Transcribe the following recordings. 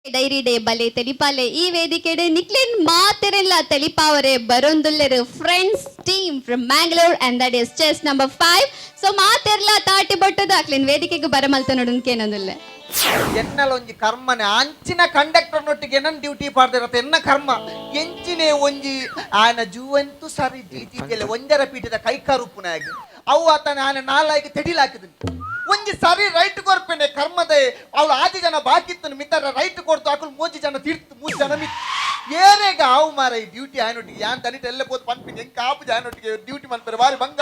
Dairy day ಬಲೆ ತೆಲಿಪಾಲೆ ಈ ವೇದಿಕೆಡೆ ನಿಕ್ಲೆನ್ ಮಾತೆರೆಲ್ಲ ತೆಲಿಪಾವರೆ ಬರೊಂದುಲ್ಲೆರು friends team from Mangalore and that is chess number 5. So ಮಾತೆರ್ಲ ತಾಟಿ ಬೊಟ್ಟದ ಅಕ್ಲೆನ್ ವೇದಿಕೆಗೆ ಬರಮಲ್ತ ನೋಡುನ್ಕೇನೊಂದುಲ್ಲೆ. ಎನ್ನಲೊಂಜಿ ಕರ್ಮನೆ ಅಂಚಿನ ಕಂಡಕ್ಟರ್ ನೊಟ್ಟಿಗೆ ಎನ್ನನ್ ಡ್ಯೂಟಿ ಪಾಡ್ದಿರತ್ತೆ ಎನ್ನ ಕರ್ಮ ಎಂಚಿನೇ ಒಂಜಿ ಆಯನ ಜೂವಂತು ಸರಿ ಜೀತಿಗೆಲೆ ಒಂಜರ ಪೀಠದ ಕೈಕಾರುಪ್ಪುನಾಗಿ ಅವು ಆತನ ಆಯನ ನಾಲಾಗಿ ತೆಡಿಲಾಕಿದನು ಒಂಜಿ ಸರಿ ರೈಟ್ ಕೊರ್ಪೆನೆ ಕರ್ಮದ ಅವಳು ಆಜಿ ಜನ ಬಾಕಿತ್ತನು ಮಿತ್ತರ ರೈಟ್ ಕೊಡ್ತು ಅಕುಲು ಮೂಜಿ ಜನ ತೀರ್ತು ಮೂಜಿ ಜನ ಮಿತ್ ಏರೇಗ ಆವು ಮಾರ ಈ ಡ್ಯೂಟಿ ಆಯನೊಟ್ಟಿಗೆ ಯಾನ್ ತನಿಟ ಎಲ್ಲ ಪೋತು ಪನ್ಪಿನ ಎಂಕ ಆಪು ಆಯನೊಟ್ಟಿಗೆ ಡ್ಯೂಟಿ ಮನ್ಪೆರೆ ಬಾರಿ ಬಂಗ.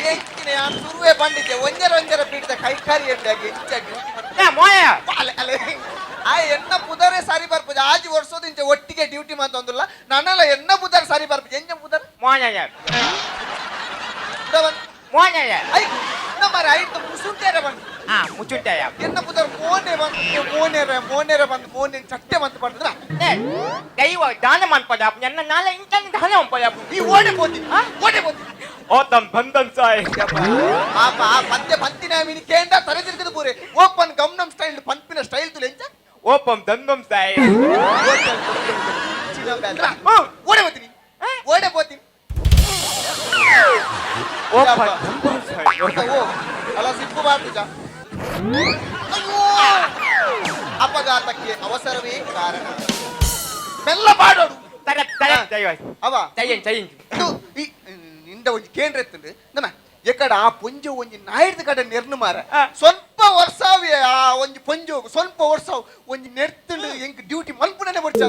ಎಂಚಿನ ಯಾನ್ ಸುರುವೆ ಪಂಡಿತೆ ಒಂಜರ ಒಂಜರ ಪೀಠದ ಕೈಕಾರಿ ಎಂಡಾಗಿ ಎಂಚ ಡ್ಯೂಟಿ ಮನ್ಪೆ ಅಲೆ ಅಲೆ ಆ ಎನ್ನ ಪುದರೆ ಸಾರಿ ಬರ್ಪುಜ ಆಜಿ ವರ್ಷದಿಂಚ ಒಟ್ಟಿಗೆ ಡ್ಯೂಟಿ ಮಂತೊಂದುಲ್ಲ ನನ್ನಲ್ಲ ಎನ್ನ ಪುದರ್ ಸಾರಿ ಬರ್ಪುಜ ಎಂಜ ಪುದರ್ I ನಮ್ಮ ಐದು ಮುಸುಂಟೇರ ಬಂದು ಎನ್ನ ಪುದರ್ ಮೋನೆ ಬಂದು ಮೋನೆರ ಮೋನೆರ ಬಂದು ಮೋನೆ ಚಟ್ಟೆ ಬಂದು ಪಡ್ದ್ರ ಈ ಓಡೆ ಪೋತಿ ಓಡೆ ಪೋತಿ ಪಾಪ ಆ ಪಂದ್ಯ ಪಂತಿನ ಮಿನಿ ಕೇಂದ್ರ ತಲೆ ತಿರುಗದು ಪೂರೆ ಓಪನ್ ಗಮ್ನಂ ಸ್ಟೈಲ್ ಪಂಪಿನ ಸ್ಟೈಲ್ ತುಲೆ ಎಂಚ ಓಪಂ ದಂದಂ ಸಾಯ್. ಓಡೆ ಹೋತೀನಿ ಓಡೆ ಹೋತೀನಿ. ಓಪಂ ದಂದಂ ಸಾಯ್. ಓ ಅಲ್ಲ ಸಿಪ್ಪು ಬಾರ್ತಿಜ. ಅಯ್ಯೋ ಅಪಘಾತಕ್ಕೆ ಅವಸರವೇ ಕಾರಣ ಮೆಲ್ಲ ಪಾಡೋಡು. ತರ ತರ ದೈವ ಅವ ಚೈನ್ ಚೈನ್ ಇದು ಈ ನಿಂದ ಒಂಜಿ ಕೇಂದ್ರ ಎತ್ತುಂಡು ನಮ್ಮ ಎಕಡ ಆ ಪೊಂಜು ಒಂಜಿ ನಾಯ್ದ ಕಡೆ ನೆರ್ನು ಮಾರ. ಸ್ವಲ್ಪ ವರ್ಷಾವೆ ಆ ಒಂಜಿ ಪೊಂಜು ಸ್ವಲ್ಪ ವರ್ಷ ಒಂಜಿ ನೆರ್ತುಂಡು ಎಂಕ್ ಡ್ಯೂಟಿ ಮನ್ಪುಣನೆ ಬರ್ಚ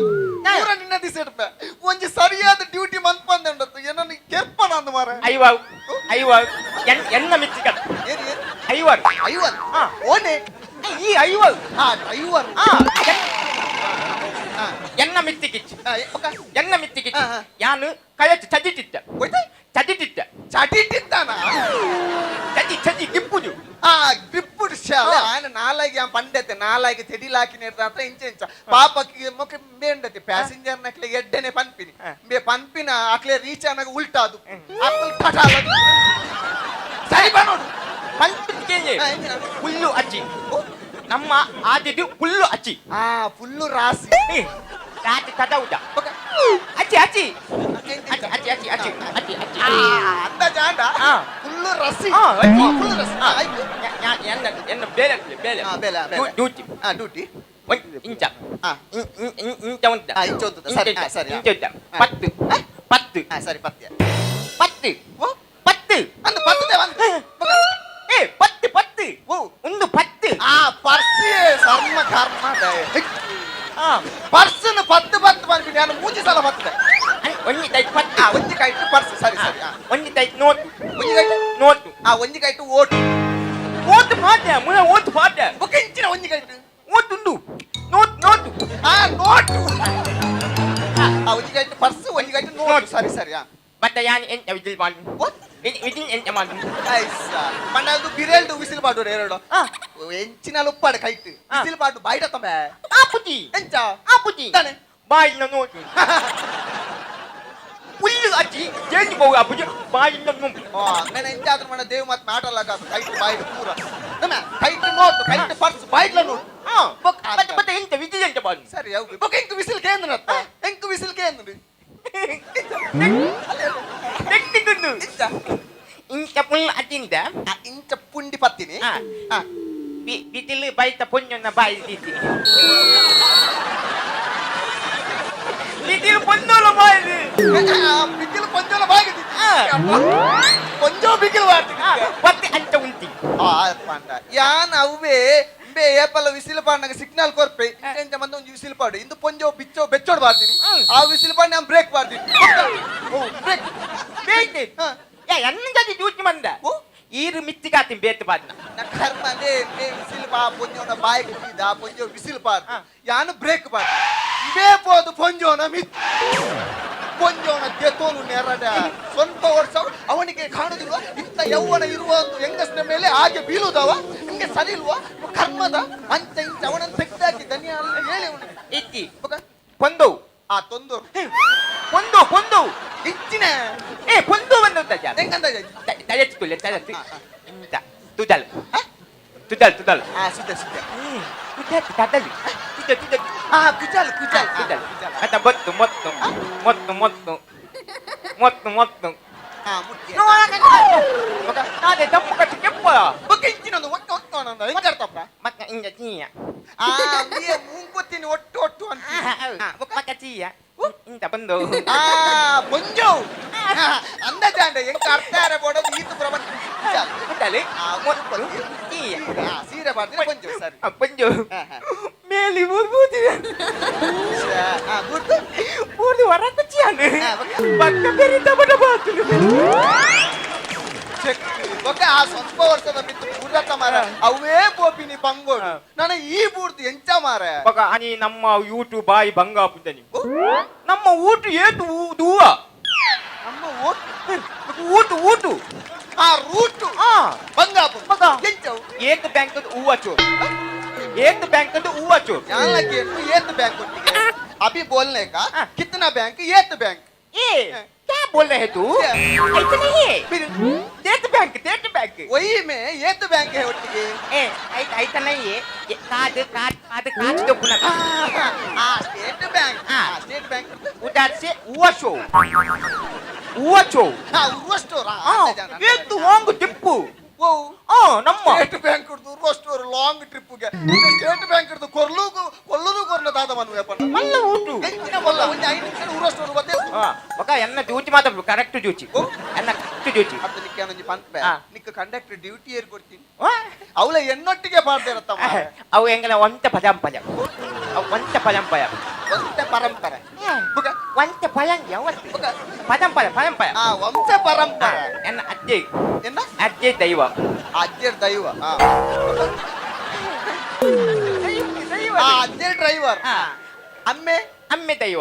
ಪೂರ ನಿನ್ನ ದಿವಸ ಇಡ್ಪ ಒಂಜಿ ಸರಿಯಾದ ಡ್ಯೂಟಿ ಮನ್ಪಂದೆ ಉಂಡತ್ತು ಏನನ್ನು ಕೆರ್ಪನ ಅಂದ ಮಾರ. ಐವ ಐವ ಎನ್ನ ಮಿಚ್ಚಿಕ. ಏನ್ ಏನ್? ಐವರು. ಐವರ್. ಆ. ಓನೆ. ಈ ಐವರು. ಹಾ ಐವರ್. ಆ ಹಾ. ಎನ್ನ ಮಿತ್ತಿಕಿಚ್ಚು. ಹಾ, ಒಕ್ಕ. ಎನ್ನ ಮಿತ್ತಿಕಿಚ್ಚು. ಆ, ಆ. ಯಾನು ಕಳಚು ಚಜಿಟಿತ್ತ. ಹೋಯ್ತಾ? ಚಜಿಟಿತ್ತ. ಚಟಿಟ್ಟಿದ್ದಾನ. ಚಜಿ ಚಜಿ ಗಿಪ್ಪುಜು. ಆ ಗ್ರಿಪ್ ಶಾಲೆ ಆಯನ ನಾಲಾಗಿ ಆ ಪಂಡತೆ ನಾಲಾಗಿ ತೆಡಿಲಾಕಿ ನೇರ್ದ ಇಂಚ ಇಂಚ ಪಾಪಕ್ಕೆ ಮೊಕ ಬೇಂಡತೆ ಪ್ಯಾಸೆಂಜರ್ ನಕ್ಲೆ ಎಡ್ಡೆನೆ ಪನ್ಪಿನಿ. ಬೇ ಪನ್ಪಿನ ಅಕ್ಲೆ ರೀಚ್ ಅನಗ ಉಲ್ಟಾ ಅದು ಅಕ್ಕಲ್ ಕಟಾಲ ಸರಿ ಬಾ ನೋಡು. ಪಂಪಿಗೆ. ಆ, ಎಂಜಿನ? ಹುಲ್ಲು ಅಚ್ಚಿ ನಮ್ಮ ಆದಿದ್ದು ಹುಲ್ಲು ಅಚ್ಚಿ. ಆ ಫುಲ್ಲು ರಾಸಿ. ಏ, ರಾತಿ ತದೌದ. ಒಕ್ಕ. ಅಚ್ಚಿ ಅಚ್ಚಿ. ಎಂತ? ಅಚ್ಚಿ ಅಚ್ಚಿ ಅಚ್ಚಿ ಅಚ್ಚಿ ಅಚ್ಚಿ ಅಚ್ಚಿ. ಆ, ಅಂದಾಜಾಂಡ. ಆ. ಫುಲ್ಲು ರಸಿ. ಆ, ಅಚ್ಚಿ. ಫುಲ್ಲು ರಸಿ. ಆ, ಆಯ್ತು. ಎನ್ನ ಎನ್ನ ಬೇಲೆ ಬೇಲೆ. ಆ, ಬೇಲೆ, ಬೇಲೆ. ಡ್ಯೂಟಿ. ಆ ಡ್ಯೂಟಿ. ಒಂದ್ ಇಂಚ. ಆ. ಇಂಚ ಉಂಟ. ಆ, ಇಂಚ ಉಂಟು. ಸರಿ, ಆ, ಸರಿ, ಆ. ಇಂಚ ಉಂಟ. ಆ. ಪತ್ತು ಪತ್ತು. ಆ, ಸರಿ ಪತ್ಯ. ಪತ್ತು. ಓ ಪತ್ತು. ಅಂದು ಪತ್ತದೆ ಒಂದು. ಏ ಪತ್ತು ಪತ್ತು. ಓ ಒಂದು ಪತ್ತು. ಆ ಪರ್ಸಿಯೇ ಸರ್ಮ ಕರ್ಮ. ಆ ಪರ್ಸನ್ ಪತ್ತು ಪತ್ತು ಪನ್ಪಿನಿ ನಾನು ಮೂಜಿ ಸಲ ಪತ್ತದೆ. ಒಂಜಿ ಟೈಟ್ ಪತ್ತು. ಆ ಒಂಜಿ ಕೈಟ್ ಪರ್ಸ್ ಸರಿ ಸರಿ ಆ. ಒಂಜಿ ಟೈಟ್ ನೋಟು. ಒಂಜಿ ಕೈಟ್ ನೋಟು. ಆ ಒಂಜಿ ಕೈಟ್ ಓಟು. ಓಟು ಪಾಡ್ಯ ಮುನ ಓಟು ಪಾಡ್ಯ. ಬೊಕ ಇಂಚಿನ ಒಂಜಿ ಕೈಟ್? ಓಟು ಉಂಡು ನೋಟ್ ನೋಟು. ಆ ನೋಟು. ಆ ಒಂಜಿ ಕೈಟ್ ಪರ್ಸ್ ಒಂಜಿ ಕೈಟ್ ನೋಟು ಸರಿ ಸರಿ ಆ. ಬತ್ತ ಯಾನ್ ಎಂತ ವಿಜಿಲ್ ಮಾಡು. ಓ ವಿಜಿಲ್ ಎಂತ ಮಾಡು. ಐಸ ಪಂಡ ಅದು ಬಿರೆಲ್ಡು ವಿಸಿಲ್ ಪಾಡು ಎರಡು. ಆ. ಎಂಚಿನ ಲುಪ್ಪಾಡು ಕೈಟ್. ಆ. ವಿಸಿಲ್ ಪಾಡು ಬಾಯ್ಡ ತಂಬೆ. ಆಪುಜಿ. ಎಂಚ? ಆಪುಜಿ. ತಾನೆ. ಬಾಯಿನ ನೋಟು ಹುಲ್ಲು ಅಚ್ಚಿ ಜೇನು ಬೋವು ಆಪುಜಿ ಬಾಯಿನ ನೋಟು. ಓ ಅಂಗನೆ ಎಂಚಾದ್ರೂ ಮಣ ದೇವ್ ಮತ್ ಮಾಟಲ್ಲ ಕಾಸು ಕೈಟ್ ಬಾಯ್ಡ್ ಪೂರ ನಮ್ಮ ಕೈಟ್ ನೋಟು ಕೈಟ್ ಪರ್ಸ್ ಬಾಯ್ಡ್ಲ ನೋಟು. ಆ ಮತ್ತೆ ಮತ್ತೆ ಎಂತ ವಿಜಿಲ್ ಎಂತ ಮಾಡು. ಸರಿ ಅವು ಬೊಕ ಎಂಕ್ ವಿಸಿಲ್ ಕೇಂದ್ರ ಎಂಕ್ ವಿಸಿಲ್ ಕೇಂದ್ರ. ತೆಕ್ತಿಗುಂಡು. ಇಂಚ. ಇಂಚ ಪುಲ್ ಅಚ್ಚಿಂದ. ಆ, ಇಂಚ ಪುಂಡಿ ಪತ್ತಿನಿ. ಆ. ಆ, ಬಿಸಿಲು ಬೈತ ಪೊಂಜೊನ್ನ ಬಾಯಿ ದೀತಿ ಬಿಸಿಲು ಪೊನ್ನೋಲ ಬಾಯಿ. ಆ, ಬಿಗಿಲು ಕೊಂಜೋಲ ಬಾಗಿದಿ. ಆ. ಕೊಂಜೋ ಬಿಗಿಲು ಬಾರ್ತಿ. ಮತ್ತೆ ಅಂಚ ಉಂಟಿ. ಆ ಪಾಂಡ ಯಾನ್ ಅವ್ವೆ ಇಂಬೆ ಏಪಲ ವಿಸಿಲ್ ಪಾಂಡಗ ಸಿಗ್ನಲ್ ಕೊರ್ಪೆ ಇಂಚ ಇಂಚ ಮಂದ ಒಂಜಿ ವಿಸಿಲ್ ಪಾಡು ಇಂದು ಪೊಂಜೋ ಬಿಚ್ಚೋ ಬೆಚ್ಚೋಡ್ ಬಾರ್ತೀನಿ. ಆ ವಿಸಿಲ್ ಪಾಂಡ ನಾನು ಬ್ರೇಕ್ ಬಾರ್ತೀನಿ. ಓ ಬ್ರೇಕ್. ಬೇಯ್ತೆ. ಹಾ. ಯಾ ಎನ್ನ ಜೊತೆ ಡ್ಯೂಟಿ ಮಂದ. ಓ. ಈರು ಮಿತ್ತಿಗಾತಿ ಬೇತು ಬಾದ್ನ. ನ ಕರ್ಮ ಅದೇ ಬೇ ವಿಸಿಲ್ ಪಾ ಪೊಂಜೋನ ಬಾಯಿಗೆ ಬೀದ ಆ ಪೊಂಜೋ ವಿಸಿಲ್ ಪಾಡ್. ಆ. ಯಾನು ಬ್ರೇಕ್ ಪಾಡ್ ಇಂಬೆ ಪೋದು ಪೊಂಜೋನ ಮಿತ್ ಪೊಂಜೋ ಪತ್ತೋನು ನೇರಡ ಸ್ವಲ್ಪ ವರ್ಷ ಅವನಿಗೆ ಕಾಣುದಿಲ್ವಾ ಇಂಥ ಯೌವನ ಇರುವ ಒಂದು ಹೆಂಗಸಿನ ಮೇಲೆ ಹಾಗೆ ಬೀಳುದವ ನಿಮ್ಗೆ ಸರಿ ಇಲ್ವಾ ಕರ್ಮದ ಅಂಚ ಇಂಚ ಅವನನ್ನು ತೆಗ್ದಾಕಿ ಧನ್ಯ ಅಲ್ಲ ಹೇಳಿ ಅವನಿಗೆ. ಇಜ್ಜಿ. ಬೊಕ? ಪೊಂದು. ಆ ತೊಂದು. ಪೊಂದು ಪೊಂದು. ಇಚ್ಚಿನ. ಏ ಪೊಂದು ಬಂದು ತಜ. ಹೆಂಗಂದ? ತಜತ್ ತುಲೆ ತಜತ್ ಇಂತ ತುದಲ್ ತುದಲ್ ತುದಲ್. ಆ ಸುದ್ದ ಸುದ್ದ. ತುದಲ್ ತದಲ್ ತುದಲ್ ತುದಲ್. ಆ ಕುಜಾಲ್ ಕುಜಾಲ್. ತುದಲ್ ಅತ ಬತ್ತು ಮೊತ್ತು ಮೊತ್ತು ಮೊತ್ತು ಮೊತ್ತು ಮೊತ್ತು. ಆ ಮುಟ್ಟಿ. ಅದೇ ದಮ್ಮು ಕಟ್ಟು ಕೆಪ್ಪ. ಬೊಕ ಇಂಚಿನ ಒಂದು ಒಟ್ಟು ಒಟ್ಟು ಅನ್ನೋದು ಹೆಂಗರ್ತಪ್ಪ? ಮಕ್ಕ ಇಂಜ ಚೀಯ. ಆ ನೀ ಮೂಂಗುತ್ತಿನ ಒಟ್ಟು ಒಟ್ಟು ಅಂತ. ಮಕ್ಕ ಚೀಯ ಇಂತ ಬಂದು. ಆ ಬೊಂಜೋವು ಅಂದಾಜಾಂಡ ಎಂಕ ಅರ್ಥ ಆರ ಬೋಡೋದು ಈತು ಪ್ರಬಂಧ ಕುಜಾಲ್. ತುದಲ್. ಆ, ಮೊತ್ತು ಚೀಯ. ಆ, ಸೀರೆ ಬಾರ್ದಿನ ಬೊಂಜೋವು ಸರಿ. ಪಂಜು. ಹಾ, ಹಾ. ಮೇಲಿ ಬೂದಿ. ಆ, ಗುರ್ತು. ಬೂದಿ ವರ ಕುಚಿಯಾನು. ಹಾ, ಬೊಕ್ಕ. ಪಕ್ಕ ಬೆರಿತ ಬಡ ಬಾತುಲು. ಚೆಕ್ ಬೊಕ್ಕ ಆ ಸ್ವಲ್ಪ ವರ್ಷದ ಬಿತ್ತು ಪೂರತ ಮಾರ ಅವೇ ಬೋಪಿನಿ ಬಂಗೋಡು. ನಾನು ಈ ಬೂರ್ದು ಎಂಚ ಮಾರ. ಬೊಕ ಅನಿ ನಮ್ಮ ಯೂಟ್ಯೂಬ್ ಬಾಯಿ ಬಂಗ ಪುಂಜನಿ ನಮ್ಮ ಊಟ ಏಟು ದೂವ. ನಮ್ಮ ಓಟ್. ಊಟ ಊಟ. ಆ ರೂಟ್. ಆ. ಬಂಗಾಪು. ಬೊಕ. ಎಂಚವು? ಏತ್ ಬ್ಯಾಂಕ್ ಹೂವ ಚೋರ್, ಏತ್ ಬ್ಯಾಂಕ್ ಹೂವ ಚೋರ್. जानला के तू ये तो बैंक होती है अभी बोलने का. हाँ। कितना बैंक ये तो बैंक. ए क्या बोल रहे तू? क्या? ऐसे नहीं है. फिर? देत बैंक, देत बैंक. वही में ये तो बैंक है होती है. ए ऐसा नहीं है. ये कार्ड कार्ड कार्ड कार्ड तो पुनः. हाँ स्टेट बैंक. हाँ। हाँ स्टेट बैंक. उधर से हुआ शो हुआ शो. हाँ उर्व स्टोर. ಆ ಏತ್ ವಾಂಗ್ ಟಿಪ್ಪು. वो ಆ ನಮ್ಮ state bank Urwa store long trip ಗೆ. ಸ್ಟೇಟ್ ಬ್ಯಾಂಕ್ ಇರ್ದು ಕೊರ್ಲುಗು ಕೊಲ್ಲುದು ಕೊರ್ನ ದಾದ ಮನು ಯಪ್ಪನ. ಮಲ್ಲ ಊಟು. ಎಂಚಿನ ಬಲ್ಲ ಒಂಜಿ 5 ನಿಮಿಷ ಉರ್ವ ಸ್ಟೋರ್ ಬತ್ತೆ. ಆ ಬೊಕ ಎನ್ನ ಡ್ಯೂಟಿ ಮಾತ್ರ ಕರೆಕ್ಟ್ ಡ್ಯೂಟಿ. ಓ. ಎನ್ನ ಕರೆಕ್ಟ್ ಡ್ಯೂಟಿ. ಅತ್ತ ನಿಕ್ಕೆ ಒಂಜಿ ಪನ್ಪೆ. ಆ. ನಿಕ್ಕ ಕಂಡಕ್ಟರ್ ಡ್ಯೂಟಿ ಏರ್ ಕೊಡ್ತೀನಿ. ಆ? ಅವಳ ಎನ್ನೊಟ್ಟಿಗೆ ಪಾಡ್ದಿರತ್ತ. ಅವು ಎಂಗಲ ಒಂತ ಪದಂ ಪದಂ ಅವು ಒಂತ ಪದಂ ಪದಂ. ಒಂತೆ ಪರಂಪರೆ ಬುಕ. ಒಂತ ಪದಂ ಯಾವತ್ತು ಬುಕ. ಪದಂ ಪದ ಪದಂ ಪದ. ಆ ವಂಶ ಪರಂಪರೆ. ಎನ್ನ ಅಜ್ಜೆ. ಎನ್ನ? ಅಜ್ಜೆ ದೈವ. ಅಜ್ಜರ್ ದೈವ. ಆ ಆ ಅಜ್ಜರ್ ಡ್ರೈವರ್. ಆ. ಅಮ್ಮೆ. ಅಮ್ಮೆ ದೈವ.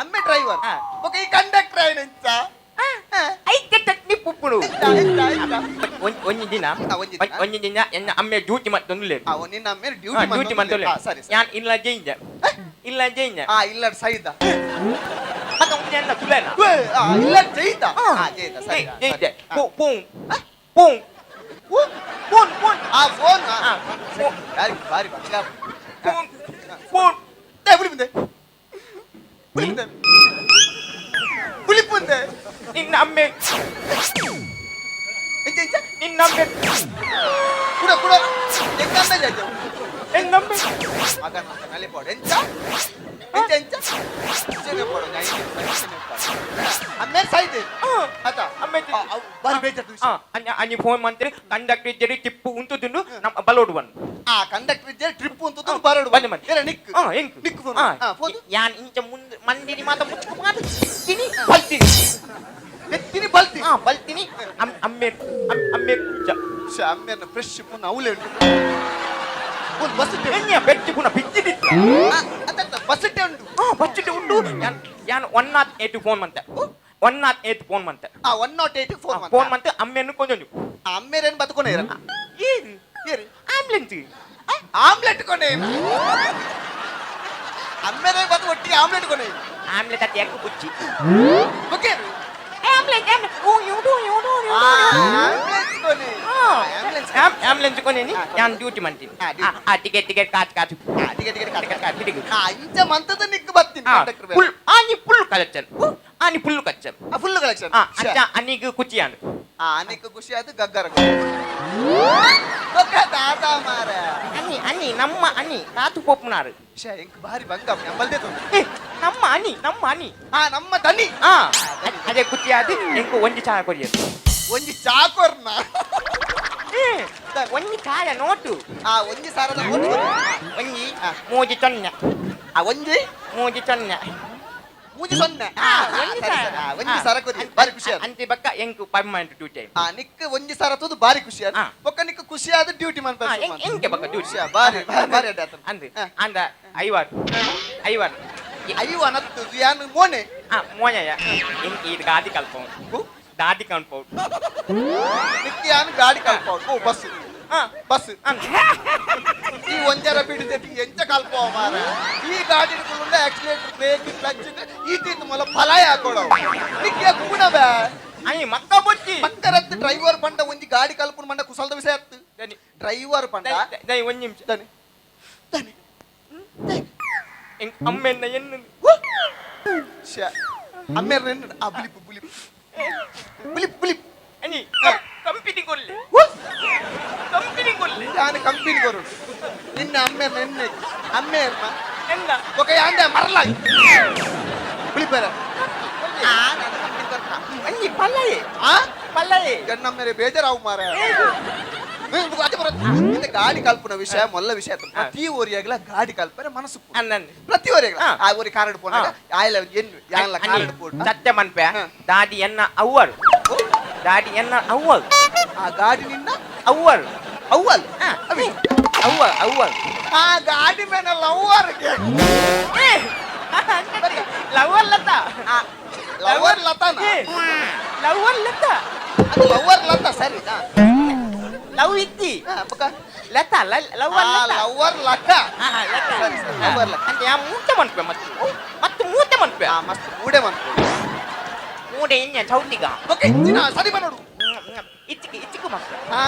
ಅಮ್ಮೆ ಡ್ರೈವರ್. ಆ. ಬುಕ ಈ ಕಂಡಕ್ಟರ್ ಏನೆಂಚ? ಐತೆ ತಟ್ನಿ ಪುಪ್ಪುಡು. ಎಂತ ಎಂತ ಎಂತ? ಒಂಜಿ ದಿನ. ಆ, ಒಂಜಿ ದಿನ. ಒಂಜಿ ದಿನ ಎನ್ನ ಅಮ್ಮೆ ಡ್ಯೂಟಿ ಮತ್ತೊಂದು. ಆ ನಿನ್ನ ಅಮ್ಮೆ ಡ್ಯೂಟಿ. ಡ್ಯೂಟಿ ಮಂತೊಂದು. ಸರಿ ಸರಿ. ಯಾನ್ ಇಲ್ಲ ಜೈಂಜ ಇಲ್ಲ ಜೈಂಜ. ಆ ಇಲ್ಲ ಸೈದ. ಮತ್ತೆ ಒಂಜಿ ಎನ್ನ ತುಲೆನ. ಆ ಇಲ್ಲ ಜೈದ. ಆ ಜೈದ ಸರಿ. ಜೈಂಜ ಪೋನ್ phone phone phone. ಆ ಫೋನ್. ಆ, ಫೋನ್. ಬಾರಿ ಬಾರಿ ಬಂಗಾರ. Phone phone. ಏ, ಬುಳಿ ಮುಂದೆ ಬುಳಿ ಮುಂದೆ ಬುಳಿ ಮುಂದೆ. ನಿನ್ನ ಅಮ್ಮೆ. ಎಂಚ ಎಂಚ? ನಿನ್ನ ಅಮ್ಮೆ. ಕುಡ ಕುಡ ಎಂಕಂದ ಜಾಜ. ಎನ್ನಮ್ಮೆ. ಮಗನ ನಲೆ ಪೋಡು. ಎಂಚ ಎಂಚ ಎಂಚ ಇಂಚನೆ ಪೋಡು ಇಂಚನೆ ಪೋಡು ಅಮ್ಮೆ ಸೈದೆ. ಆತ. ಅಮ್ಮೆ. ಬಾರಿ ಬೇಜಾರು ವಿಷಯ. ಅನ್ಯ ಅನ್ಯ ಫೋನ್ ಮಂತ್ರಿ ಕಂಡಕ್ಟರ್ ಇದ್ದರೆ ಟಿಪ್ಪು ಉಂಟು ನಮ್ಮ ಬಲೋಡು ಬನ್. ಆ ಕಂಡಕ್ಟರ್ ಇದ್ದರೆ ಟ್ರಿಪ್ ಅಂತ ಬರಡು. ಬನ್ನಿ ಬನ್ನಿ. ಏನ ನಿಕ್? ಆ ಎಂಕ್. ನಿಕ್ ಫೋನ್. ಆ ಫೋನ್. ಯಾನ್ ಇಂಚ ಮುಂದೆ ಮಂದಿರಿ ಮಾತ ಮುಚ್ಕು ಮಾತ ತಿನಿ ಬಲ್ತೀನಿ. ಎತ್ತಿನಿ ಬಲ್ತಿ. ಆ ಬಲ್ತೀನಿ ಅಮ್ಮೆ ಅಮ್ಮೆ ಪೂಜ. ಅಮ್ಮೆನ ಫ್ರೆಶ್ ಪುನ ಅವಲೇ ಉಂಟು ಒಂದು ಬಸ್. ಎನ್ಯ ಬೆಚ್ಚ ಪುನ ಬಿಚ್ಚಿದಿತ್ತ. ಬಸ್ ಉಂಟು. ಆ ಬಚ್ಚಿಟ್ಟು ಉಂಟು. ಯಾನ್ ಯಾನ್ 108 ಫೋನ್ ಮಂತೆ, 108 ಫೋನ್ ಮಂತೆ. ಆ 108 ಫೋನ್. ಫೋನ್ ಮಂತೆ ಅಮ್ಮೆನ್ನು ಕೊಂಚ. ಅಮ್ಮೇರೇನು ಬದುಕೊನೆ ಇರ. ಏರು? ಏರು? ಆಂಬ್ಯುಲೆನ್ಸ್. ಆಮ್ಲೆಟ್ ಕೊನೆ ಅಮ್ಮೇರೆ ಬದು ಒಟ್ಟಿಗೆ ಆಮ್ಲೆಟ್ ಕೊನೆ. ಆಮ್ಲೆಟ್ ಅತ್ತೆ ಯಾಕೆ ಬುಚ್ಚಿ. Okay. Ambulance oh you do you do. Ambulance ಕೊನೆ ಆಂಬ್ಯುಲೆನ್ಸ್. ಆಂಬ್ಯುಲೆನ್ಸ್ ಕೊನೆ ಯಾನ್ ಡ್ಯೂಟಿ ಮಂತೀನಿ. ಆ, duty. ಆ ಟಿಕೆಟ್ ಟಿಕೆಟ್ ಕಾಚ್ ಕಾಚ್. ಟಿಕೆಟ್ ಟಿಕೆಟ್ ಟಿಕೆಟ್ ಕಾಚ್ ಟಿಕೆಟ್. ಆ ಇಂಚ ಮಂತದ ನಿಕ್ ಬತ್ತೀನಿ ಕಂಡಕ್ಟರ್. ಫುಲ್ ಆನಿ ಫುಲ್ ಕಲೆಕ್ಷನ್, ಆನಿ ಫುಲ್ ಕಲೆಕ್ಷನ್. Full collection. ಆ ಅಚ್ಚ ಅನಿಗ್ ಕುಚಿಯಾನ್. ಆ ಅನಿಕ್ ಖುಷಿ ಆಯ್ತು ಗಗ್ಗರ ಬೊಕ್ಕ ದಾದಾ ಮಾರ. ಅನಿ ಅನಿ ನಮ್ಮ ಅನಿ ಕಾತು ಪೋಪುನಾರು. ಶೇ ಎಂಕ್ ಬಾರಿ ಬಂಗ ನಂಬಲ್ದೇ ತೊಂದ್ರೆ. ಏ, ನಮ್ಮ ಅನಿ ನಮ್ಮ ಅನಿ. ಆ ನಮ್ಮ ದನಿ. ಆ ಅದೇ ಕುಚಿಯಾದ ಎಂಕು ಒಂಜಿ ಚಾಯ ಕೊರಿಯದು. ಒಂಜಿ ಚಾಕೊರ್ನ. ಏ, ಒಂಜಿ ಚಾಯ ನೋಟು. ಆ ಒಂಜಿ ಸಾರದ ನೋಟು. ಒಂಜಿ ಮೂಜಿ ಚೊನ್ನೆ. ಆ ಒಂಜಿ ಮೂಜಿ ಚೊನ್ನೆ. ಮೂಜಿ ಸೊನ್ನೆ. ಆ, ಆ, ಒಂಜಿ ಸರಿ, ಸಾರ. ಸರಿ. ಆ, ಒಂಜಿ ಸರ ಕೊರಿ ಬಾರಿ ಖುಷಿ ಆಯ್ತು. ಅಂತಿ ಬಕ್ಕ ಎಂಕು ಪರ್ಮನೆಂಟ್ ಡ್ಯೂಟಿ. ಆ ನಿಕ್ ಒಂಜಿ ಸರ ತೂದು ಬಾರಿ ಖುಷಿ ಆಯ್ತು. ಆ. ಬೊಕ್ಕ ನಿಕ್ ಖುಷಿ ಆದ ಡ್ಯೂಟಿ ಮನ್ಪ. ಎಂಕೆ ಬಕ್ಕ ಡ್ಯೂಟಿ. ಬಾರಿ ಬಾರಿ ಬಾರಿ ಅಡ್ಡ ಆತನ. ಅಂದ್ ಆ. ಅಂದ ಐವಾರ್ ಐವಾರ್. ಐವನತ್ತು ಯಾನ್ ಮೋನೆ. ಆ ಮೋನೆಯ ಇಂಕ್ ಇದು ಗಾದಿ ಕಲ್ಪವು, ದಾದಿ ಕಲ್ಪವು. ನಿಕ್ಕೆ ಯಾನ್ ಗಾಡಿ ಕಲ್ಪವು. ಓ ಬಸ್. ಆ. ಬಸ್ ಈ ಒಂಜರ ಬಿಡಿದೆತಿ ಎಂಚ ಕಲ್ಪವ ಮಾರ. ಈ ಗಾಡಿ accelerator, break, clutch ಈ ತೀತು ಮೊಲ ಫಲಾಯ ಹಾಕೊಡವು. ನಿಕ್ಕೆ ಗುಣ ಬೇ. ಅಯ್ಯ ಮಕ್ಕ ಬೊಚ್ಚಿ. ಪಕ್ಕರತ್ತು ಡ್ರೈವರ್ ಪಂಡ ಒಂಜಿ ಗಾಡಿ ಕಲ್ಪುನ ಮಂಡ ಕುಸಲ್ದ ವಿಷಯ ಅತ್ತು. ಡ್ರೈವರ್ ಪಂಡ ದನಿ, ಒಂಜಿ ನಿಮಿಷ. ದನಿ ದನಿ. ಎಂಕ್ ಅಮ್ಮೆನ್ನ ಎನ್ನು. ಅಮ್ಮೇರ್ ನೆನ್ನ ಆ ಬುಲಿಪು ಬುಲಿಪು ಬುಲಿಪು ಬುಲಿಪು. ಅನಿ ಕಂಪಿನಿ ಕೊಲ್ಲೆ, ಕಂಪಿನಿ ಕೊಲ್ಲೆ. ನಾನು ಕಂಪಿನಿ ಕೊರು ನಿನ್ನ ಅಮ್ಮೇರ್ ನೆನ್ನೆ ಅಮ್ಮೇರ್ನ. ಎಂದ? ఒక ಯಾಂಡೆ ಮರಲ ಬುಲಿಪೇರ. ಅಂಜಿ ಪಲ್ಲಯೆ. ಆ. ಪಲ್ಲಯೆ. ಗಣ್ಣಮ್ಮೇರೆ ಬೇಜಾರಾವು ಮಾರ. ಗಾಡಿ ಕಲ್ಪುನ ವಿಷಯ ಮೊಲ್ಲ ವಿಷಯ. ಪ್ರತಿ ಊರಿಯಾಗಲ ಗಾಡಿ ಕಲ್ಪನೆ ಮನಸ್ಸು. ಅನ್ನನ್. ಪ್ರತಿ ಊರಿಯಾಗಲ ಆ. ಆ ಊರಿ ಕಾರಡ್ ಪೋನಾಗ ಆಯ್ಲ ಎನ್ನು ಯಾನ್ಲ ಕಾರಡ್ ಪೋಟ್. ಸತ್ಯ ಮನ್ಪೆ. ಹಾ. ದಾದಿ ಎನ್ನ ಅವ್ವರು, ದಾದಿ ಎನ್ನ ಅವ್ವರು. ಆ ಗಾಡಿ ನಿನ್ನ ಅವ್ವರು. ಅವ್ವಲ್. ಹಾ. ಅವ್ವ ಅವ್ವರು. ಆ ಗಾಡಿ ಮೇಲೆ lover. Lover Lata. Lover ಲತಾನ? Lover Lata. ಅದು ಲವರ್ ಲತಾ ಸರಿ. ಲವ್ ಇತ್ತಿ. ಲತಾ ಲವರ್ ಲತಾ. ಲವರ್ ಲತಾ. ಹಾ, ಲತಾ. ಸರಿ, ಸರಿ, ಲವರ್ ಲತಾ. ಅಂದ್ರೆ ಆ ಮೂತೆ ಮನ್ಪೆ ಮತ್ತು ಮತ್ತು ಮೂತೆ ಮನ್ಪೆ. ಆ ಮಸ್ತ್ ಮೂಡೆ ಬಂತು. ಮೂಡೆ ಇನ್ನ ಚೌಟಿಗ. ಓಕೆ ಇಂಚಿನ ಸರಿ ಬನ್ನೋಡು. ಇಚ್ಚಿಗೆ ಇಚ್ಚಿಗೆ ಮಸ್ತ್. ಹಾ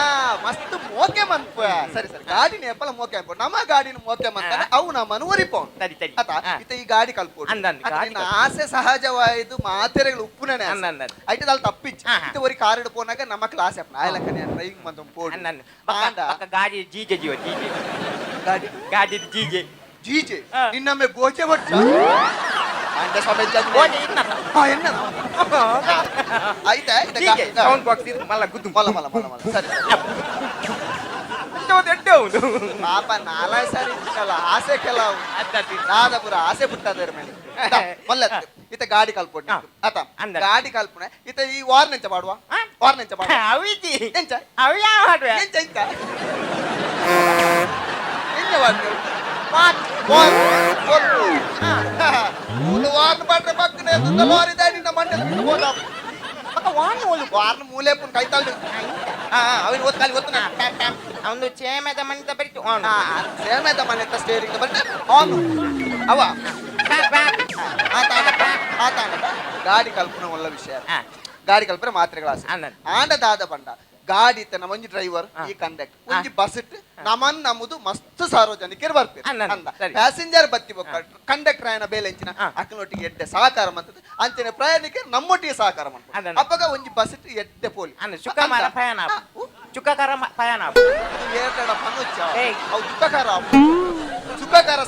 ಮಸ್ತ್ ಮೋಕೆ ಮನ್ಪ. ಸರಿ ಸರಿ, ಗಾಡಿನ ಎಪ್ಪಲ ಮೋಕೆ ಅನ್ಪು. ನಮ್ಮ ಗಾಡಿನ ಮೋಕೆ ಮಂತಾನೆ ಅವು ನಮ್ಮನ್ನು ಒರಿಪೋನ್. ಸರಿ ಸರಿ. ಆತ. ಇತ್ತ ಈ ಗಾಡಿ ಕಲ್ಪೋಡು. ಅಂದ್ ಅಂದ್, ಆತ ಗಾಡಿ ನಿನ್ನ ಆಸೆ ಸಹಜವಾಯ್ತು, ಮಾತೆರೆಗಳು ಉಪ್ಪುನೇ. ಅಂದ್ ಅಂದ್ ಅಂದ್. ಐಟದ ಅಲ್ಲಿ ತಪ್ಪಿಚ್ಚು. ಹಾ, ಹಾ. ಇತ್ತ ಒರಿ ಕಾರ್ ಪೋನಾಗ ನಮ್ಮ ಕ್ಲಾಸ್ ಅಪ್ಪ ಆಯ್ಲಕ್ಕನೆ ಡ್ರೈವಿಂಗ್ ಬಂದ ಪೋಡು. ಅಂದ್ ಅಂದ್. ಬಕ್ಕ ಆಂಡ ಬಕ್ಕ ಗಾಡಿ ಜೀಜೆ ಜೀವ ಜೀಜೆ. ಗಾಡಿ ಗಾಡಿ ಜೀಜೆ. ಜೀಜೆ. ಹಾ. ನಿನ್ನಮ್ಮೆ ಗೋಚೆ ಬಚ್ಚ ಅಂಡ ಸಮೇತ. ಗೋಜೆ ಇನ್ನ. ಹಾ ಎನ್ನ ಆಯ್ತಾ ಇತ್ತ. ಜೀಜೆ ಸೌಂಡ್ ಬಾಕ್ಸ್ ಇದು ಮಲ್ಲ ಗುದ್ದು. ಮಲ್ಲ ಮಲ್ಲ ಮಲ್ಲ ಮಲ್ಲ, ಸರಿ ಸರಿ. ದೊಡ್ಡ ಹೌದು. ಪಾಪ ನಾಲ್ಕು ಸಾರಿ ಇತ್ತಲ್ಲ ಆಸೆ ಕೆಲವು. ಅದ್ ದಾದಪುರ ಆಸೆ ಪುಟ್ಟದರ ಮೇಲೆ ಮೊಲ್ಲ ಇತ್ತ ಗಾಡಿ ಕಲ್ಪೊಂಡು. ಹಾ. ಆತ. ಅಂದ. ಗಾಡಿ ಕಲ್ಪುಣೆ ಇತ್ತ ಈ ವಾರ್ ನೆಂಚ ಮಾಡುವ. ಹಾ? ವಾರ್ ನೆಂಚ ಮಾಡುವ. ಅವಿಜಿ. ಎಂಚ? ಅವಿ ಯಾವ ಹಾಡುವೆ? ಎಂಚ ಎಂಚ ಎಂಚ ವಾರ್ನ? What. Warn ಮೂಲು ವಾರ್ನ್ ಪಾಟ್ರೆ ಪಕ್ಕನೆ ದುಂದ ಲಾರಿ ದಾಯಿ ನಿನ್ನ ಮಂಡಲ ಬಿಟ್ಟು ಹೋದ. ಮಕ್ಕ ವಾನ್ ಓಲು. ವಾರ್ನ್ ಮೂಲೆ ಪುನ್ ಕೈತಾಳ್ದು. ಹಾ ಅವನ್ ಒತ್ತು ಕಾಲಿ ಒತ್ತು ನಾ. ಅವನು ಚೇಮದ ಮನಿತ ಬರಿತು ಆನ್. ಹಾ ಸೇಮೇತ ಮನೆ ಸ್ಟೇರಿಂಗ್ ಬಟ್ ಆನ್ ಅವ. ಆತ ಆತ ಗಾಡಿ ಕಲ್ಪನೆ ಒಳ್ಳೆ ವಿಷಯ. ಹಾ. ಗಾಡಿ ಕಲ್ಪನೆ ಮಾತ್ರೆಗಳ ಆಸೆ. ಅನ್ನನ್. ಆಂಡ ದಾದ ಬಂಡ ಗಾಡಿ ಇತ್ತ ನಮ್ಮ ಒಂಜಿ ಡ್ರೈವರ್ ಹಾ. ಈ ಕಂಡಕ್ಟರ್ ಒಂಜಿ ಬಸ್ ಇಟ್ಟು ನಮನ್ ನಮ್ಮದು ಮಸ್ತ್ ಸಾರ್ವಜನಿಕರು ಬರ್ತೀರಿ ಅನ್ನನ್. ಅಂದ. ಸರಿ. ಪ್ಯಾಸೆಂಜರ್ ಬತ್ತಿ ಬೊಕ್ಕ ಕಂಡಕ್ಟರ್ ಆಯನ ಬೇಲೆ ಎಂಚಿನ? ಹಾ. ಅಕ್ಕನೊಟ್ಟಿಗೆ ಎಡ್ಡೆ ಸಹಕಾರ ಮಂತದ್ದು. ಅಂಚನೆ ಪ್ರಯಾಣಿಕರು ನಮ್ಮೊಟ್ಟಿಗೆ ಸಹಕಾರ ಮಾಡ್ತಾರೆ. ಅನ್ನನ್. ಅಪ್ಪಗ ಒಂಜಿ ಬಸ್ ಇಟ್ಟು ಎಡ್ಡೆ ಪೋಲಿ. ಅನ್ನ ಸುಖಮಾರ ಅಂದ. ಪಯಣ. ಹಾ, ಉ, ಚುಕ್ಕಕರ ಪಯಣ. ಏರ್ಗಡ ಪನುಚ್ಚ. ಏಯ್. ಅವು ದುಃಖಕಾರ ಸುಖಕಾರ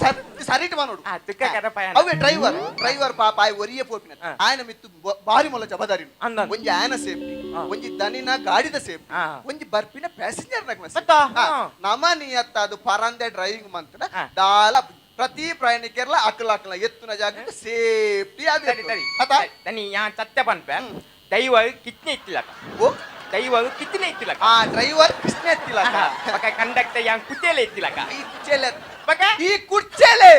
ಸರಿಟ್ ಮನೋಡು. ಆ, ದುಃಖಕರ ಪಯಣ. ಅವೇ ಡ್ರೈವರ್ ಡ್ರೈವರ್ ಪಾಪ ಆಯ್ ಒರಿಯೇ ಪೋಪಿನ. ಹಾ. ಆಯನ ಮಿತ್ತು ಬಾರಿ ಮೊಲ ಜವಾಬ್ದಾರಿ. ಅಂದ. ಒಂಜಿ ಆಯನ ಸೇಫ್ಟಿ, ಹಾ. ಒಂಜಿ ದನಿನ ಗಾಡಿದ ಸೇಫ್ಟಿ, ಹಾ. ಒಂಜಿ ಬರ್ಪಿನ ಪ್ಯಾಸೆಂಜರ್. ಮತ್ತ? ಹಾ. ನಮ ನಿಯತ್ತ ಅದು ಪರಂದೆ ಡ್ರೈವಿಂಗ್ ಮಂತ್ರ ಹಾ. ದಾಲ ಪ್ರತಿ ಪ್ರಯಾಣಿಕರ್ಲ ಅಕಲ ಅಕಲ ಎತ್ತುನ ಜಾಗ ಸೇಫ್ಟಿ ಅದು. ಸರಿ ಸರಿ. ಅತ. ದನಿ ಯಾ ಸತ್ಯ ಪನ್ಪೆ, ದೈವ ಕಿಚ್ನೆ ಇತ್ತಿಲಕ. ಓ. ದೈವ ಕಿಚ್ನೆ ಇತ್ತಿಲಕ. ಆ ಡ್ರೈವರ್ ಕೃಷ್ಣ ಎತ್ತಿಲಕ. ಬಕ ಕಂಡಕ್ಟರ್ ಯಾನ್ ಕುತ್ತೇಲೆ ಇತ್ತಿಲಕ. ಈ ಕುಚ್ಚೆಲೆ. ಬಕ ಈ ಕುಚ್ಚೆಲೆ.